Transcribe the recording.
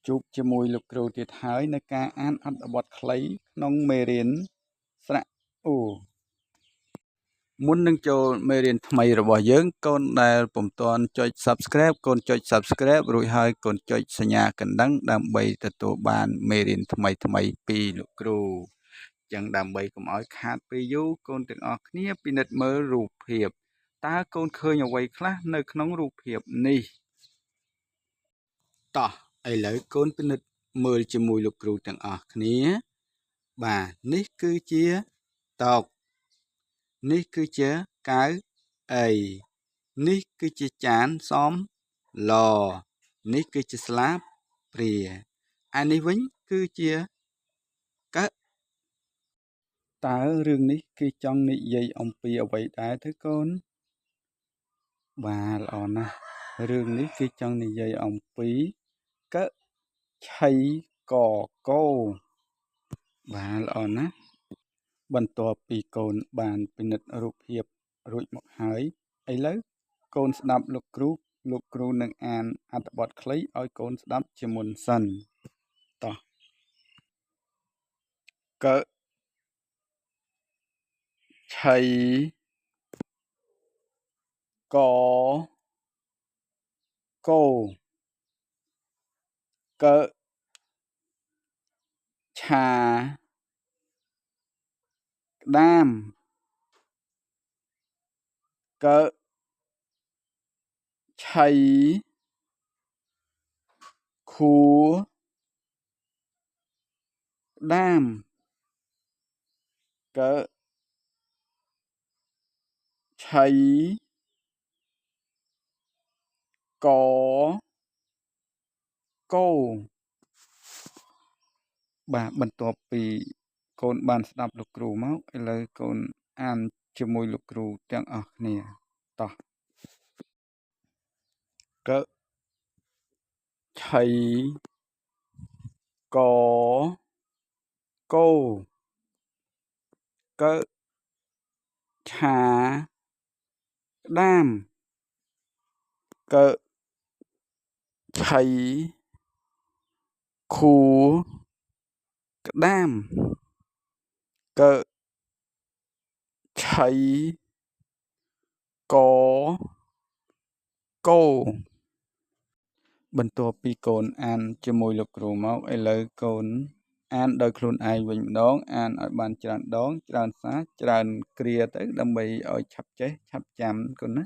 ជួបជាមួយលោកគ្រូទៀតហើយនៅការអានអត្ថបទខ្លីក្នុងមេរៀនស្រៈអ៊ូមុននឹងចូលមេរៀនថ្មីរបស់យើងកូនដែលពុំទាន់ចុច Subscribe កូនចុច Subscribe រួចហើយកូនចុចសញ្ញាកណ្ដឹងដើម្បីទទួលបានមេរៀនថ្មីថ្មីពីលោកគ្រូចឹងដើម្បីកុំឲ្យខាតពេលយូរកូនទាំងអស់គ្នាពិនិត្យមើលរូបភាពតើកូនឃើញអ្វីខ្លះនៅក្នុងរូបភាពនេះតោះឥឡូវកូនពិនិត្យមើលជាមួយលោកគ្រូទាំងអស់គ្នាបាទនេះគឺជាតុនេះគឺជាកៅអីនេះគឺជាចានសំឡនេះគឺជាស្លាបព្រាឯនេះវិញគឺជាកៅតើរឿងនេះគេចង់និយាយអំពីអ្វីដែរទេកូនបាទល្អណាស់រឿងនេះគេចង់និយាយអំពីកៅឆីកកោបាទល្អណាស់បន្ទាប់ពីកូនបានពិនិត្យរូបភាពរួចមកហើយឥឡូវកូនស្ដាប់លោកគ្រូលោកគ្រូនឹងអានអត្ថបទខ្លីឲ្យកូនស្ដាប់ជាមុនសិនតោះកៅឆីកកោកៅឆាក្តាមកៅឆីខួក្តាមកៅឆីកកោបាទបន្ទាប់ពីកូនបានស្ដាប់លោកគ្រូមកឥឡូវកូនអានជាមួយលោកគ្រូទាំងអស់គ្នាតោះកៅឆីកកោកៅឆាក្តាមកៅឆីខួក្តាមកៅឆីកកោបន្ទាប់ពីកូនអានជាមួយលោកគ្រូមកឥឡូវកូនអានដោយខ្លួនឯងវិញម្ដងអានឲ្យបានច្រើនដងច្រើនសារច្រើនគ្រាទៅដើម្បីឲ្យឆាប់ចេះឆាប់ចាំកូនណា